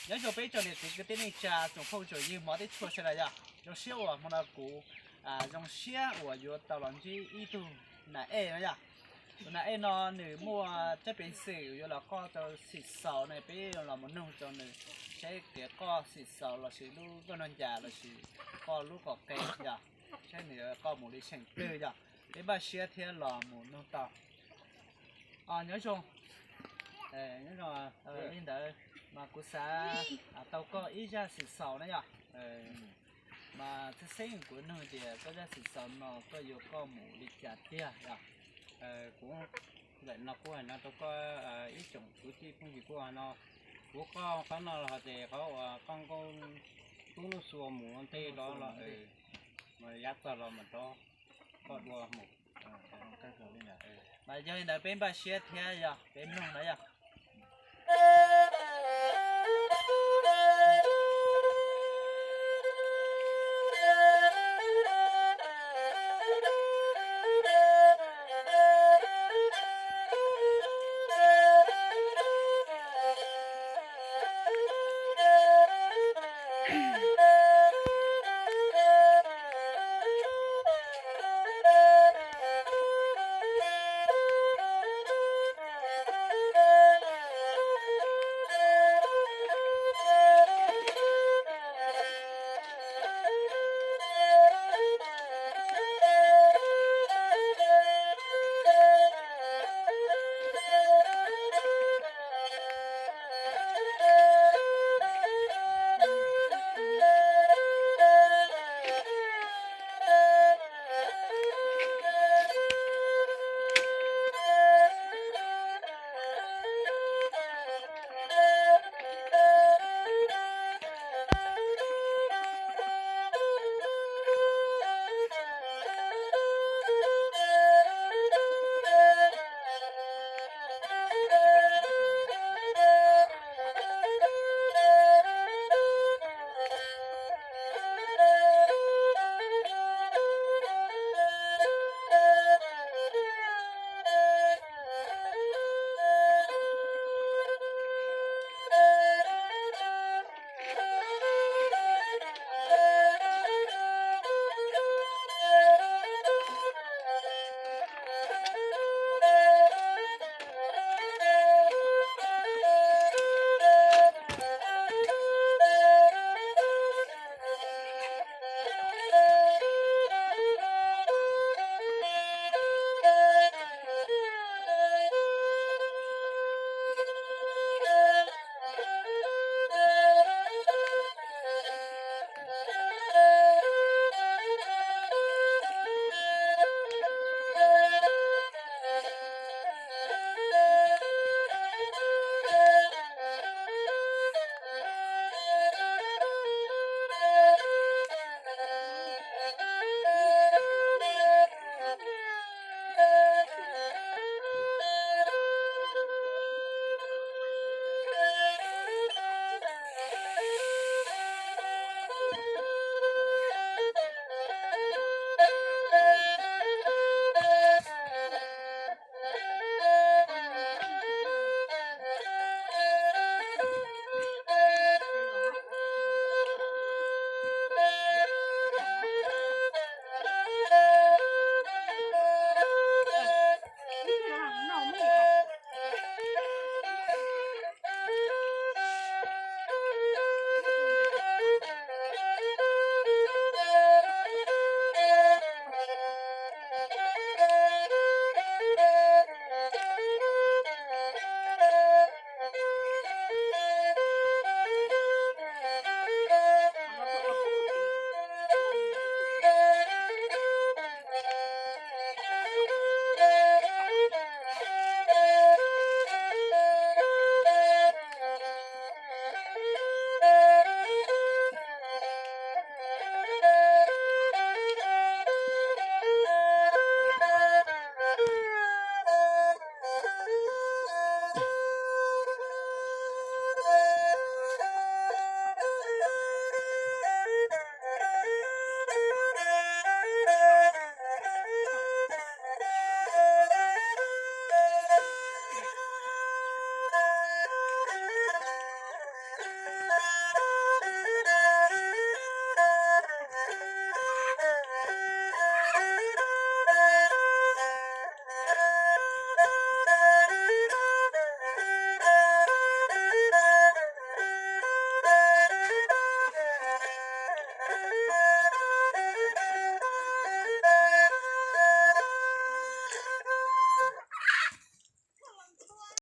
Nyob zoo peb tsoom niam txiv kwv tij neej tsa tsoom phooj tsoom ywg hmov teb tshua sawv daws yog zoo siab uas hmo no kuv zoo siab uas yuav tau los ntsib ib tug nam ej no yog. Tus nam ej no nws muaj tsab peev xwm yuav los qoj rau xim xaus ne, peb los mus nug rau nws saib kev qoj xim xaus lossis lub nkauj nug ncas lossis qoj lub qom qe yog, saib nws yuav qoj mus li seem twg yog. Peb npaj siab thiab los mus nug tau. Nyob zoo, nyob zoo, li ntawd mas kuv xav tau koj ib zaj xim xaus na yog. Mas txheej txheej kuv nug tias koj zaj xim xaus no koj yuav qoj mus li cas tiag yog. Kuv lam no kuv hais no rau koj ib tsoom kwv tij phooj ywg kuv hais no, kuv qoj qhov no los hais tias qhov uas qoj nkauj tub Nuj Xua mus ua ntej los los mas yav tag los mas rov qoj dua mus. Mas yog li ntawd peb npaj siab thiab yog peb mloog na yog.